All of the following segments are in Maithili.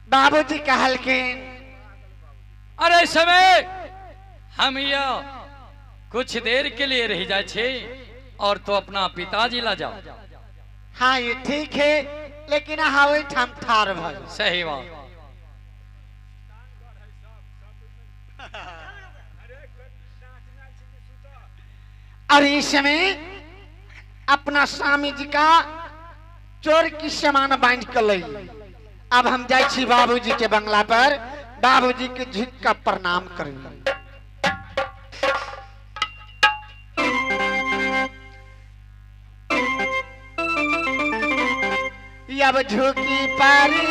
बाबूजी कहलखिन अरे समय हम यह कुछ देर के लिए रह जाए छे और तो अपना पिताजी ला जाओ। हाँ ये ठीक है, लेकिन अहाँ ओहिठाम ठाढ़ भऽ जाउ। सही बात। और इस समय अपना स्वामी जी का चोर की सामान बांध के लई। अब हम जाए छी बाबूजी के बंगला पर, बाबूजी के झुक का प्रणाम करी। अब झुकी पारी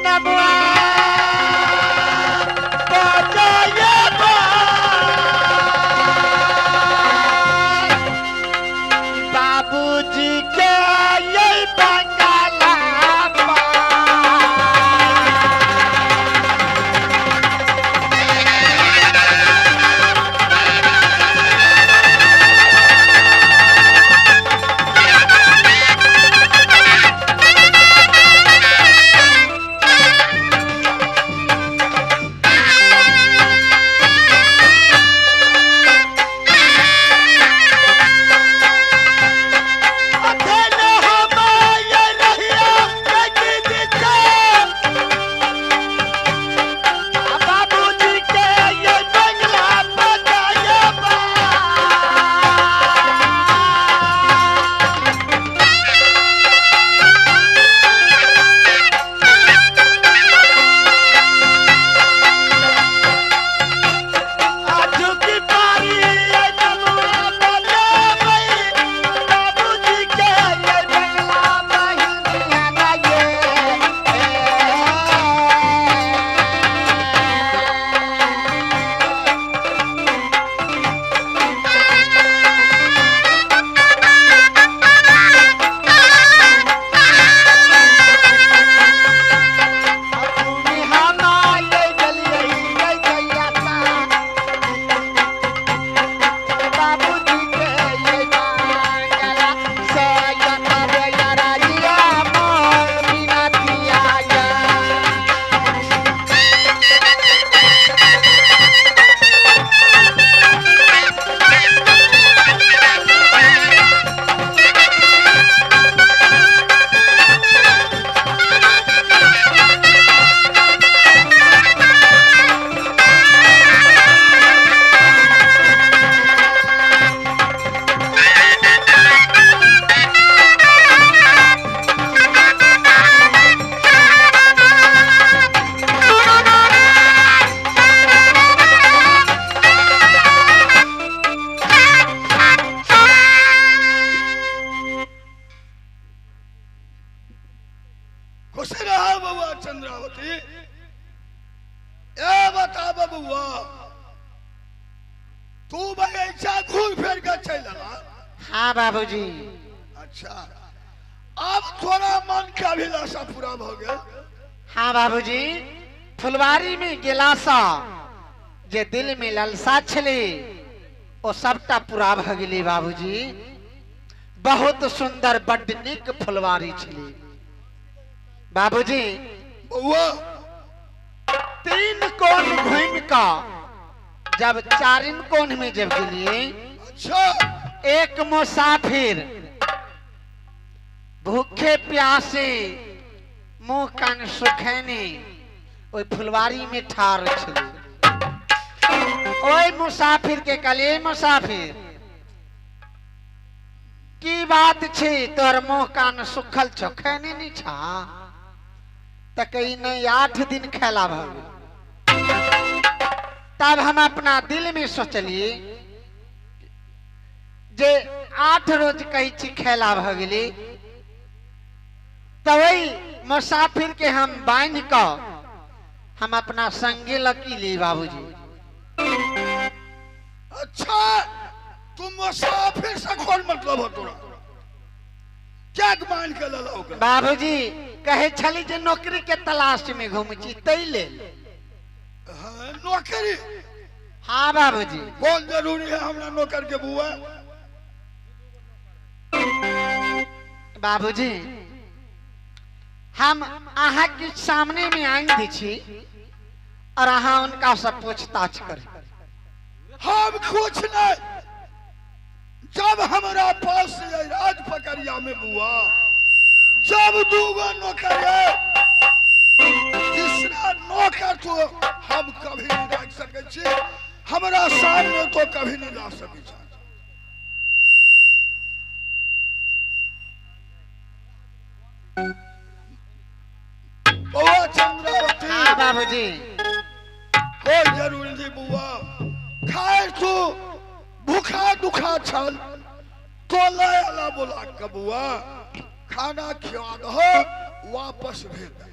नबुआ बाबूजी के ये बंगला खुश रहा बउआ चंद्रावती। ए बता बबुआ, तू भाई ऐसा घूर फेर के चल लगा। हाँ बाबूजी। अच्छा, अब थोड़ा मन के अभिलाषा पूरा हो गया। हाँ बाबूजी, फुलवारी में गेलासा जे दिल में ललसा छले ओ सबटा पूरा भ गेली बाबूजी। बहुत सुंदर बड्ड निक फुलवारी छली बाबूजी। बउआ 3 कोण घूम का जब 4 कोण में जब गेलिए, अच्छा, एक मुसाफिर भूखे प्यासे मुंह कान सुखैने ओहि फुलवारी में ठार छलै। ओहि मुसाफिर के कहलिए, मुसाफिर की बात छे, तोहर मुंह कान सुखल छौ, खैने नहीं छा? त कही नहीं, 8 दिन खेला भ गेल। तब हम अपना दिल में सोचलिए जे 8 रोज कही छी खेला भ गेली, तो वही मुसाफिर के हम बांध क हम अपना संगे लकी ली बाबूजी। अच्छा, तुम मुसाफिर से कौन मतलब हो तोरा? क्या मान के लला ओकरा? बाबूजी कहे छली जे नौकरी के तलाश में घूमै छी तै लेल। हाँ, नौकरी? हाँ बाबूजी। कौन जरूरी है हमरा नौकर के बुआ? बाबूजी हम अहाँ के सामने में आनि दै छी और अहाँ उनका से पूछताछ करी। हम कुछ नहीं, जब हमारा पास राज पकड़िया में बुआ जब दूगो नौकर तीसरा नौकर तो हम कभी नहीं रख सके छी, हमारा सामने तो कभी नहीं ला सके छी। बउआ चंद्रावती। हाँ बाबूजी। कोई जरूरी नहीं बुआ, खाए तू भूखा दुखा छल तो लाला बोला के बुआ खाना खिला दो वापस भेज दे।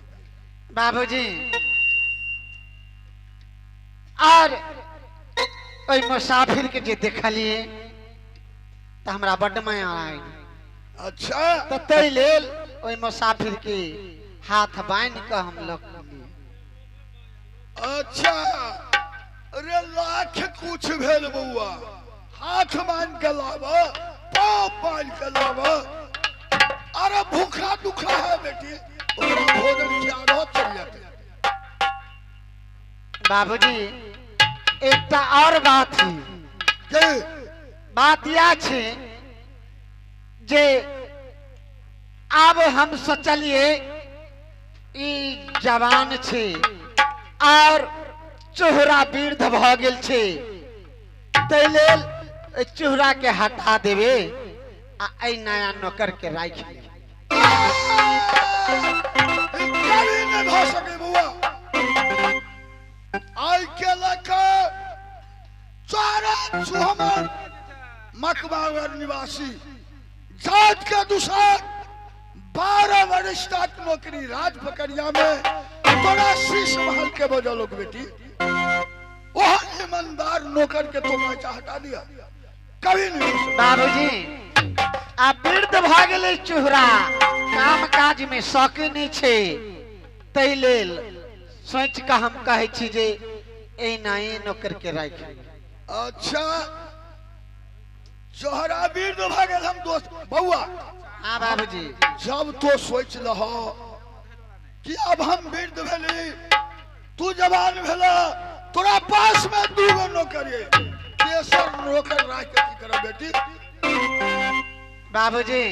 बाबूजी और ओहि मुसाफिर के जे देखलिए तो हमरा बड्ड माया आयल। अच्छा। तो तै लेल ओहि मुसाफिर के हाथ बांध के हम लोग। अच्छा। अरे लाख कुछ भेल बउआ, हाथ बांध के लाब पाँव बांध के लाब, अरे भूखा दुखा है बेटी भोजन खिला दो चल जाते। बाबूजी एकटा और बात है। बात यह छे जे आब हम सोचलिए ई जवान छे और चोहरा वृद्ध भ गेल छे, तै लेल चोहरा के हटा देवे आ एहि नया नौकर के राखि लेबै। कभी नहीं भ सके बउआ, आई के लके चारा चुहमन मकबावर निवासी जात के दुसार 12 वर्ष तक नौकरी राज पकड़िया में तोरा शीश महल के बजलोक बेटी, वह ईमानदार नौकर के तो पैसा हटा दिया कभी नहीं। बाबूजी आ वृद्ध भ गेलै चुहरा, काम काज में शौक नहीं छे, तै लेल सोच के हम कहै छी जे एहि नए नौकर के राखि। अच्छा चोहरा वृद्ध भ गेल हम दोस्त बउआ। हाँ बाबूजी। जब तो सोच लह कि अब हम वृद्ध भेली तू जवान भेला, तोरा पास में दूगो नौकर तेसर नौकर राख के की करब बेटी? बाबूजी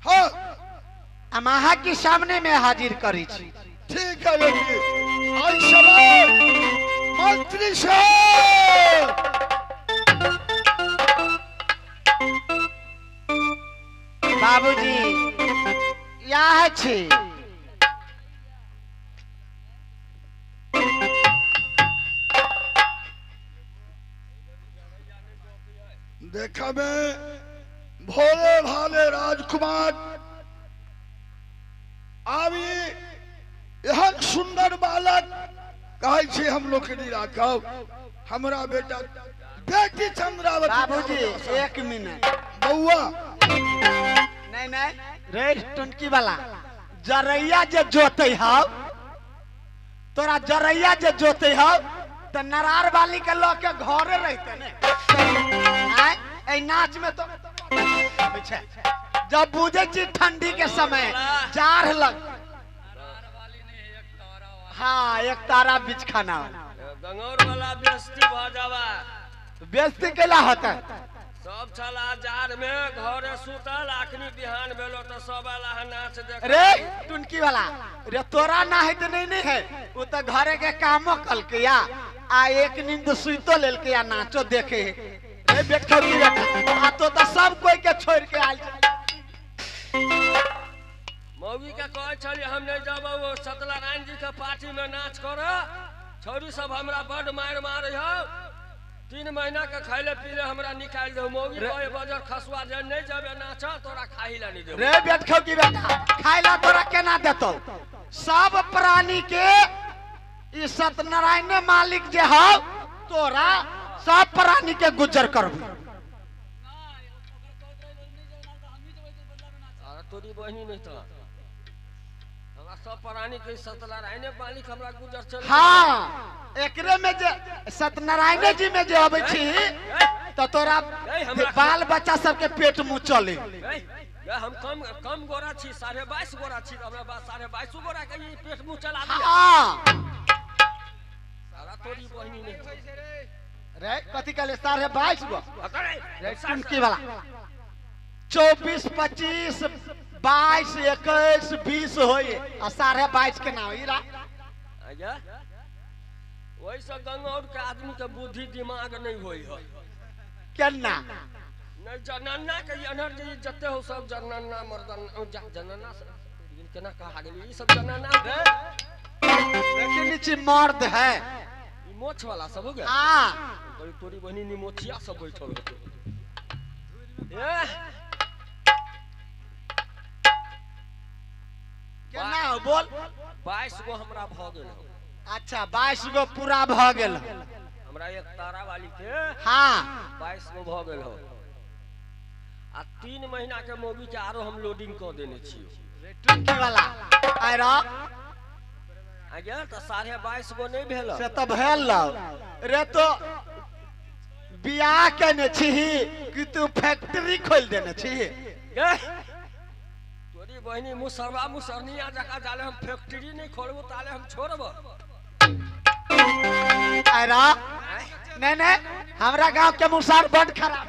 हाँ हम अहाँ के सामने में हाजिर करी छी। ठीक है बेटी। आई सवाल मंत्री साहब। बाबूजी यह छे देखा में भोले भाले राजकुमार आबी एहन सुंदर बालक कहै छी हम नौकरी राखब, हमरा बेटा बेटी चंद्रावती। बाबूजी एक मिनट बउआ। नहीं नहीं रे टुनकी वाला जरैया जे जोते हौ, तोरा जरैया जे जोते हौ त नरार वाली के ल के घरे रहते ने। आय नाच में तो जब बुझे छी ठंडी के समय जाड़ लग। हाँ एक तारा बीच खाना गंगौर वाला बेइज्जती भ जावा। बेइज्जती केला होता है? सब छला जाड़ में घरे सुतल आखनी बिहान भेलो तो सब आला नाच देख। रे टुनकी वाला रे तोरा ना है तो नहीं नहीं है, वो तो घरे के कामो कलके या आ एक नींद सुतो लेलके या नाचो देखे है। रे बैठो की बेटा आ तो सब कोई के छोड़ के आयल। मौगी के कहै छली हम नहीं जब वो सत्यनारायण जी के पार्टी में नाच कर, छोरी सब हमरा बड मार मारे हौ, 3 महीना के खैले पीले हमरा निकाल दे। मौगी कहे बजर खसुआ जे नहीं जबे नाच तोरा खाई ला नहीं देबो। रे बैठो की बेटा खाई ला तोरा केना देतौ? सब प्राणी के ई सत्यनारायण मालिक जे हौ तोरा सब प्राणी के गुजर करबो। अरे तोरी बहिनी नहीं तो हमरा सब प्राणी के सत्यनारायण मालिक हमरा गुजर चल। हाँ एकरे में जे सत्यनारायण जी में जे अबै छी तो तोरा बाल बच्चा सबके पेट मुँह चले। हम कम कम गोरा छी, 22.5 गोरा छी, हमरा बात 22.5 गोरा के ई पेट मुंह चला दिया। हां सारा तोरी बहिनी नहीं रे कथि कहले 22.5 गो अरे टुनकी वाला 24 25 22 21 20 होई आ 22.5 के नाम ई रा आया। वही सब गंगौर के आदमी के बुद्धि दिमाग नहीं होई है केना नहीं जनाना के एनर्जी जते हो सब जनाना मर्दाना जनाना केना कहा गेल ई सब जनाना रे। देखी नीचे मर्द है ई मोछ वाला सब हो गया। हां तोरी तोरी बहिनी निमोछिया सब बैठल होते। ए केना हो बोल। 22 गो हमरा भ गेल हो। अच्छा 22 गो पूरा भ गेल हमरा एक तारा वाली के। हां 22 गो भ गेल हो आ 3 महीना के मोगी के आरो हम लोडिंग क देने छियो टुनकी वाला आय रा आज्ञा। त 22.5 गो नहीं भेल से त भेल रे तो बियाह केने छिही कि तू फैक्ट्री खोल देने छिही? तोरी बहिनी मुसरवा मुसरनिया जका जाले हम फैक्ट्री नहीं खोलबो ताले हम छोड़बो। आय रा नहीं नहीं हमरा गांव के मुसर बड खराब।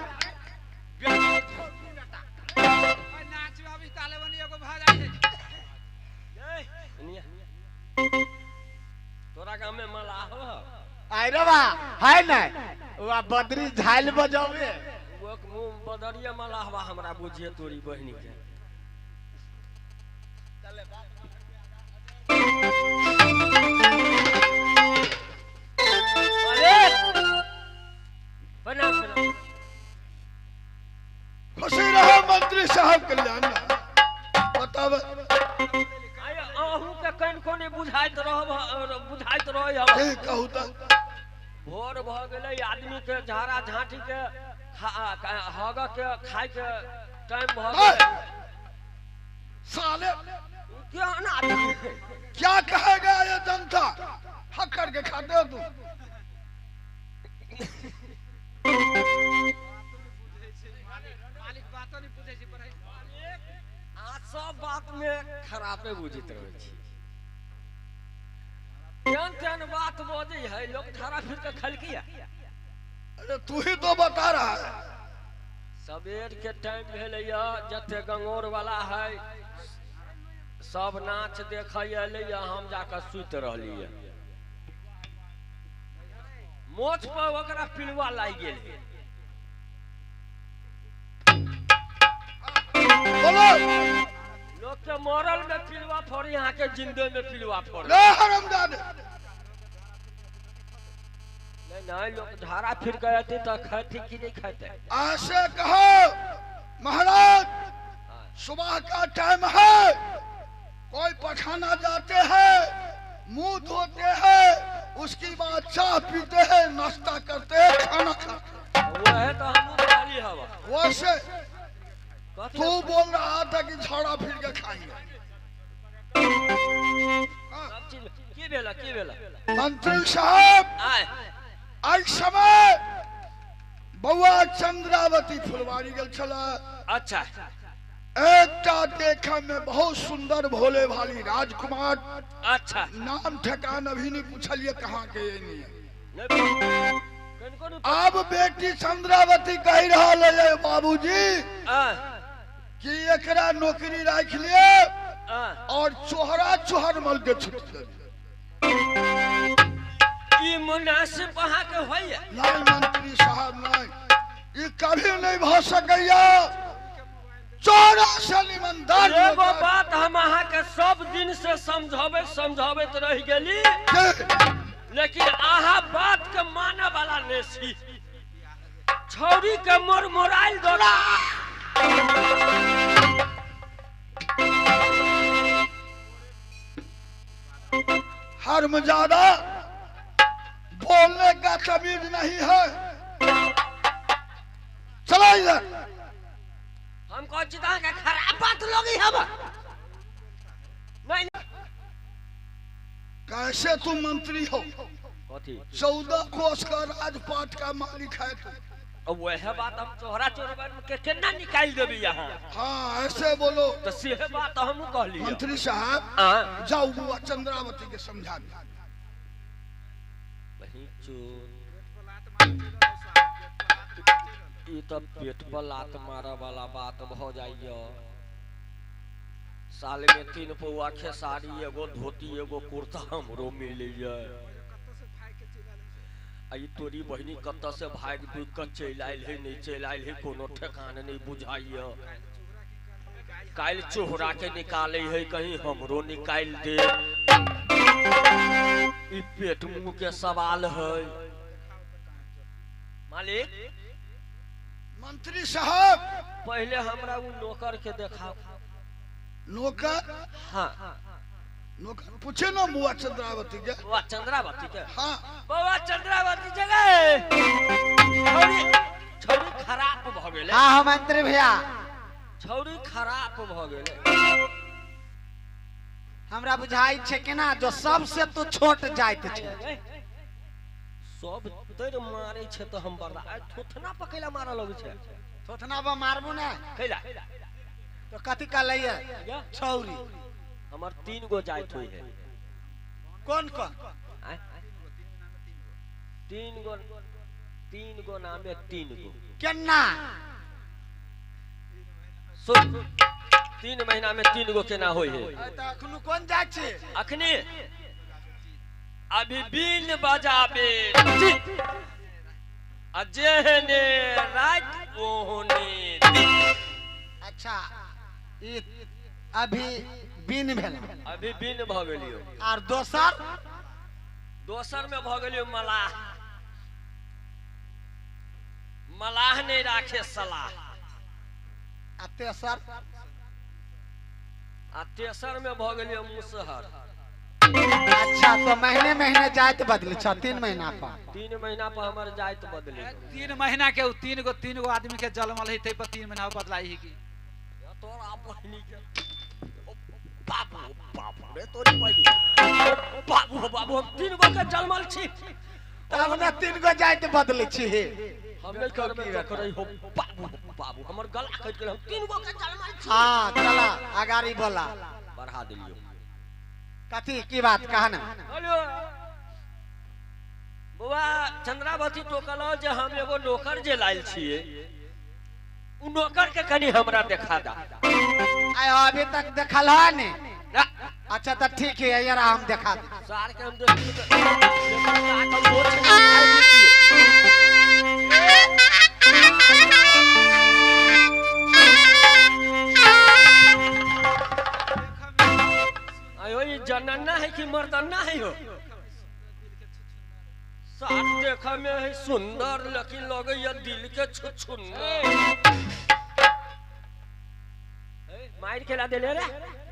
तोरा गांव में मलाह हो? आय रे बा है नहीं वा बदरी झाल बजावे वो मुंह बदरिया मलाहवा हमरा बुझिए तोरी बहिनी के। प्रणाम प्रणाम। खुशी रहो मंत्री साहब, कल्याण बताब। अहू के कनिको नहीं बुझाइत रहब, बुझाइत रहै हम। के कहू त भोर भ गेलै आदमी के झाड़ा झांटी के हग के खाय के टाइम भ गेलै। साले केहन आदमी क्या कहेगा ये जनता? हक करके खाते हो तू। आ सब बात में खराबे बुझैत रहै छी। तेहन तेहन बात बजै है लोग झाड़ा फिर के खलकी है। अरे तू ही तो बता रहा है। सवेर के टाइम भेलैया जते गंगौर वाला है सब नाच देखै एलैया, हम जाके सुति रहलियै। मोछ पर ओकरा पिलुआ लागि गेल। बोलो लोग के मरल में पिलुआ फोड़ी, यहाँ के जिंदे में पिलुआ फोड़ी। रे हरामजादे नहीं नहीं लोग झाड़ा फिर गए थे तो खाते कि नहीं खाते? ऐसे कहो महाराज, सुबह का टाइम है, कोई पखाना जाते हैं, मुंह धोते हैं, उसके बाद चाय पीते हैं, नाश्ता करते हैं, खाना खाते हैं। वह तो हम खाली हवा वैसे तू बोल रहा था कि झाड़ा फिर के खाएंगे। की भेला की भेला? मंत्री साहब आज समय बउआ चंद्रावती फुलवारी गेल छला। अच्छा एकटा देखे में बहुत सुंदर भोले भाली राजकुमार। अच्छा नाम ठेकान अभी नहीं पूछलिए कहाँ के नहीं। अब बेटी चंद्रावती कह रहा है बाबूजी कि एकरा नौकरी राख लिए और चोहरा चोहर मल के छुट दे। ई मुनासिब अहाँ के होइए? नहीं मंत्री साहब नहीं, ई कभी नहीं भ सकैया। चोरा से ईमानदार एगो बात हम अहाँ के सब दिन से समझाबैत समझाबैत रह गेली, लेकिन अहाँ बात के माने वाला नहीं छी। छौरी के मोर मोराइल दौड़ा हरमजादा बोलने का तमीज नहीं है। चलो इधर। हम कहै छी अहाँ खराब बात लोगी हम नहीं। कैसे तुम मंत्री हो? 14 कोस का राजपाट का मालिक है तू। अब वह बात हम तोहरा चोरबा के केना निकाल देबी यहाँ। हाँ ऐसे बोलो। तो सेहे बात हम कहली। मंत्री साहब जाओ बुआ चंद्रावती के समझा दे। ई तो पेट पर लात मारे वाला बात भ जाइए। साल में 3 पौआ खेसारी, एगो धोती, एगो कुर्ता हमरो मिलैया। आई तोरी बहिनी कत से भाग दुख के चलि आयल है, नहीं चलि आयल है, कोनो ठेकान नहीं बुझाइए। काल्हि चोहरा के निकाले है, कहीं हमरो निकाल दे। ई पेट मुंह के सवाल है। मालिक मंत्री साहब पहले हमरा उ नौकर के देखाओ। नौकर? हाँ नौकर पूछे ना बुआ चंद्रावती के। बुआ चंद्रावती के? हाँ बुआ चंद्रावती जगह छौरी छौरी खराब भ गेलै। हाँ मंत्री भैया छौरी खराब भ गेलै। हमरा बुझाई छै केना जो सबसे तू छोट जाइत छै। सब तर मारे छै तो हम बर्दा थोथना पकैला मारऽ लगै छै। थोथना पर मारबू ने कैला तो कथी कहलैया छौरी। हमर 3 गो जाइत होई है। कौन कौन? 3 गो, 3 गो नामे 3 गो। केना? सुन 3 महीना में 3 गो केना होई है? त अखनु कोन जात छै? अखनी अभी बीन बजाबे आ जेहने रात ओहने दिन। अच्छा ई अभी बीन भेल। अभी बीन भ गेलियो। और दोसर? दोसर में भ गेलियो मलाह। मलाह नहीं राखे सलाह। आ तेसर? आ तेसर में भ गेलियो मुसहर। अच्छा तो महीने महीने जात बदले छ। 3 महीना पर। 3 महीना पर हमर जात बदले। 3 महीना के 3 गो 3 गो आदमी के जन्मल है तै पर 3 महीना बदलाई है की तोरा बहिनी के बाबू बाबू रे तोरी बहिनी बाबू बाबू हम 3 गो के जन्मल छी तब ने 3 गो जात बदले छी। हम नहीं करबे तो करै हो बाबू बाबू हमर गला कटि गेल। हम 3 गो के जन्मल छी। हां चला अगाड़ी बोला बढ़ा देलियो। कथी की बात कहा ना? हेलो बुआ चंद्रावती तो कहलो जे हम एगो नौकर जे लायल छिए उ नौकर के कनी हमरा देखा दा। आय अभी तक देखल है ने? अच्छा तो ठीक है यार हम देखा दे। सार के हम देखी त आयो ई जनन्ना है कि मर्दन्ना है हो? सार देखा में है सुंदर लेकिन लगे या दिल के छुछुन्नर। मार खेला देले रे।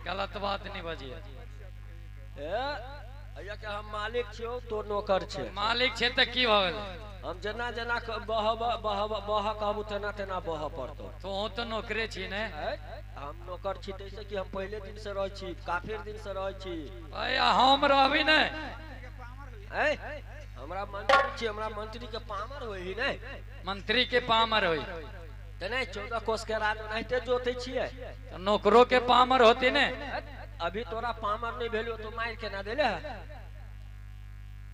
गलत बात नहीं बजी। ए अया के हम मालिक छियो तो नौकर छे। मालिक छे त की भ गेल? हम जेना जेना बह बह बह कहबू तेना तेना बह पड़तो। तो हो तो नौकरे छी ने? हम नौकर छी तैसे कि हम पहले दिन से रहै छी, काफी दिन से रहै छी। अया हम रहबी ने। ए हमरा मंत्री छी, हमरा मंत्री के पामर होई ही नै। मंत्री के पामर होई त नै 14 कोस के राज ओनाहिते जोते छियै। त नौकरो के पामर होती ने? अभी तोरा पामर नहीं भेलियो तो मार के ना देले है।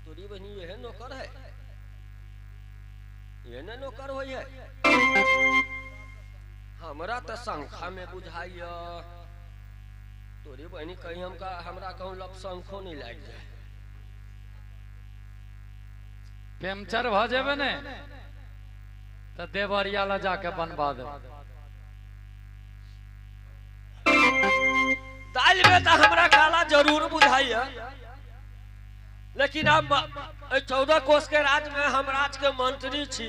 तोरी बहिनी यह नौकर है, ये ने नौकर होई है। हमरा त शंखा में बुझाइय तोरी बहिनी कहीं हमका हमरा कहूं लब शंखो नहीं लाग जाए। पेमचर भ जेबे ने त देवरिया ला जाके बनवा दे। दाल में तो हमरा काला जरूर बुझाइय लेकिन अब 14 कोस के राज में हम राज के मंत्री छी।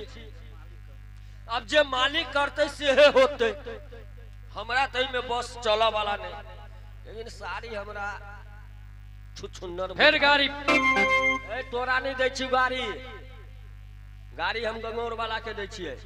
अब जे मालिक करते सेहे होते, हमरा तई में बस चला वाला नहीं। लेकिन सारी हमरा छुछुन्नर फिर गाड़ी ए तोरा नहीं दै छी गाड़ी, गाड़ी हम गंगौर वाला के दै छियै।